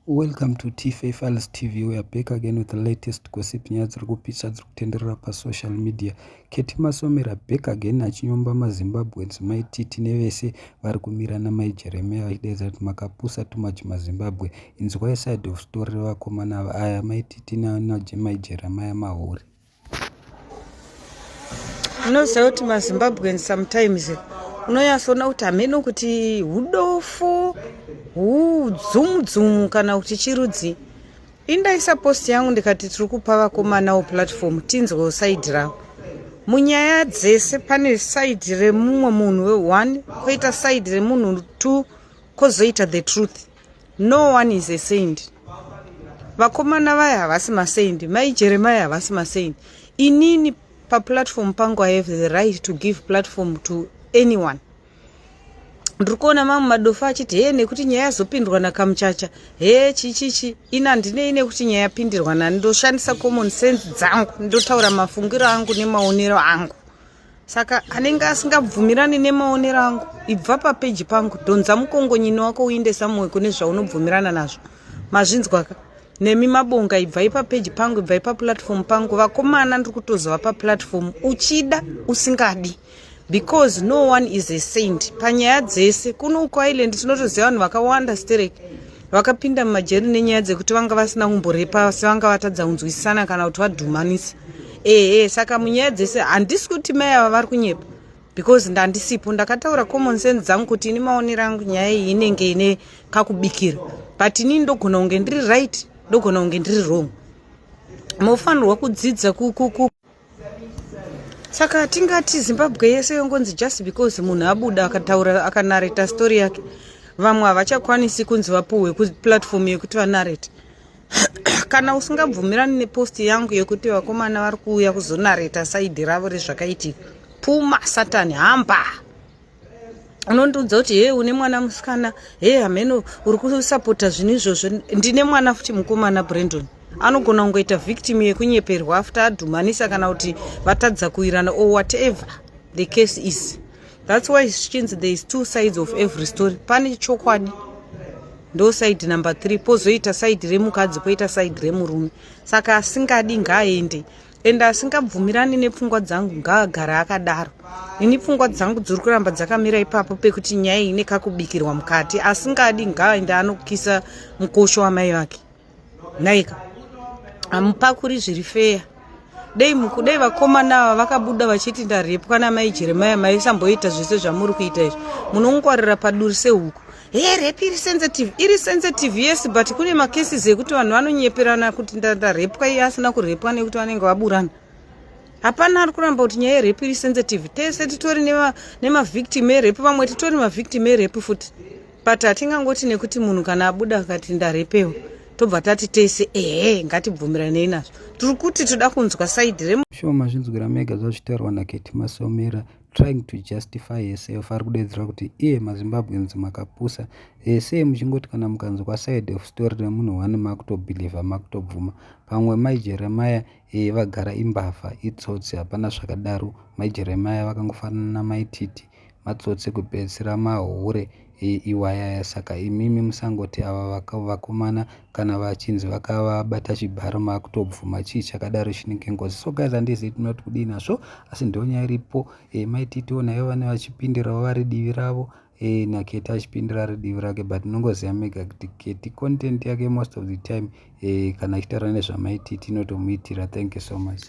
Welcome to TFA Files TV. We are back again with the latest gossip, nyaya dziri kupisa dziri kutenderera pasocial media. Ketty Masomera back again achinyomba maZimbabweans, Mai Titi nevese vari kumira naMai Jeremia, vachidaidza kuti makapusa too much maZimbabwe. Inzwai side of story revakomana ava aya, Mai Titi naMai Jeremia mahuri. Unoziva kuti maZimbabweans sometimes unonyatsoona kuti hameno kuti hudofu, hudzumudzumu kana kuti chirudzi. Indaisa post yangu ndikati tiri kupa vakomanawo platform, tinzwewo side ravo. Munyaya dzese pane side remumwe munhu one, kwoita side remunhu two, kwozoita the truth. No one is a saint. Vakomana vaya havasi masaint, Mai Jeremaya havasi masaint. Inini paplatform pangu I have the right to give platform to anyone. Ndiri kuona mamwe madofa achiti he, nekuti nyaya yazopindwa nakamuchacha, he, chichichi. Ini handinei nekuti nyaya yapindirwa nani. Ndoshandisa common sense dzangu, ndotaura mafungiro angu nemaonero angu. Saka anenge asingabvumirani nemaonero angu, ibva papeji pangu, dhonza mukongonyini wako uinde somewhere kune zvaunobvumirana nazvo. Mazvinzwaka? Nemi mabonga, ibvai papeji pangu, ibvai paplatform pangu. Vakomana ndiri kutozova paplatform, uchida usingadi, because no one is a saint panyaya dzese. Kuno kuIreland tinotoziva vanhu vakawanda sterek vakapinda mumajeri nenyaya dzekuti vanga vasina kumborepa, asi vanga vatadza kunzwisisana kana kuti vadhumanisa. Ehe, saka munyaya dzese handisi kuti mai ava vari kunyepa, because ndandisipo. Ndakataura common sense dzangu kuti ini maonero angu nyaya iyi inenge ine kakubikira, but inini ndogona kunge ndiri right, ndogona kunge ndiri wrong. Mofanirwa kudzidza. Saka tingati Zimbabwe yese yongonzi just because munhu abuda akataura, akanareta story yake, vamwe havachakwanisi kunzi vapuhwe kuplatform yekuti vanarete? Kana usingabvumirani nepost yangu yekuti vakomana vari kuuya kuzonareta side ravo rezvakaitika, puma satani, hamba. Unondiudza kuti he, une mwana musikana, he, hameno uri kusapota zvinhu izvozvo. Ndine mwana futi mukomana Brandon, anogona kungoita victim yekunyeperwa after adhumanisa kana kuti vatadza kuwirana or whatever the case is. That's why zvichinzi there is two sides of every story. Pane chokwadi, ndo side number three, pozoita side remukadzi, poita side remurume. Saka asingadi ngaaende, ende asingabvumirani nepfungwa dzangu ngaagare akadaro. Ini pfungwa dzangu dziri kuramba dzakamira ipapo pekuti nyaya ine kakubikirwa mukati. Asingadi ngaaende anokisa mukosho wamai vake. Naika hamupakuri zviri feya. Dei mukudei vakomana ava vakabuda vachiti ndarepwa namai Jeremaya, maisamboita zvese zvamuri kuita izvi. Munongwarira paduri sehuku. He, rape iri sensitive, iri sensitive, yes, but kune macases ekuti vanhu vanonyeperana kuti ndarepwa iye asina kurepwa nekuti vanenge vaburana. Hapana ari kuramba kuti nyaya yerape iri sensitive. Tese titori nemavictim erape, vamwe titori mavictim erape futi, but hatingangoti nekuti munhu kana abuda akati ndarepewa, tobva tati tese ehe, ngatibvumiranei nazvo. Tiri kuti toda kunzwa side remu Sure, mazvinzwira mega zvazvitaurwa naKetty Masomera, trying to justify herself. Ari kudedzera kuti iye maZimbabweans makapusa, sei muchingoti kana mukanzwa side of story remunhu one makutobhilivha, makutobvuma? Pamwe Mai Jeremaya vagara imbavha, itsotsi. Hapana zvakadaro. Mai Jeremaya vakangofanana naMai Titi, matsotsi kupedzisira, mahure iwayaya. Saka imimi musangoti ava vakomana kana vachinzi vakavabata chibharo makutobvuma. Chii chakadaro chinenge ngozi? So guys, handizivi tinoti kudii nazvo, asi ndo nyaya iripo. Mai Titiwo naivo vane vachipindirawo vari divi ravo, naKetty achipindira ari divi rake, but unongoziva mega kuti Ketty content yake most of the time, kana achitaura nezvaMai Titi inotomuitira. Thank you so much.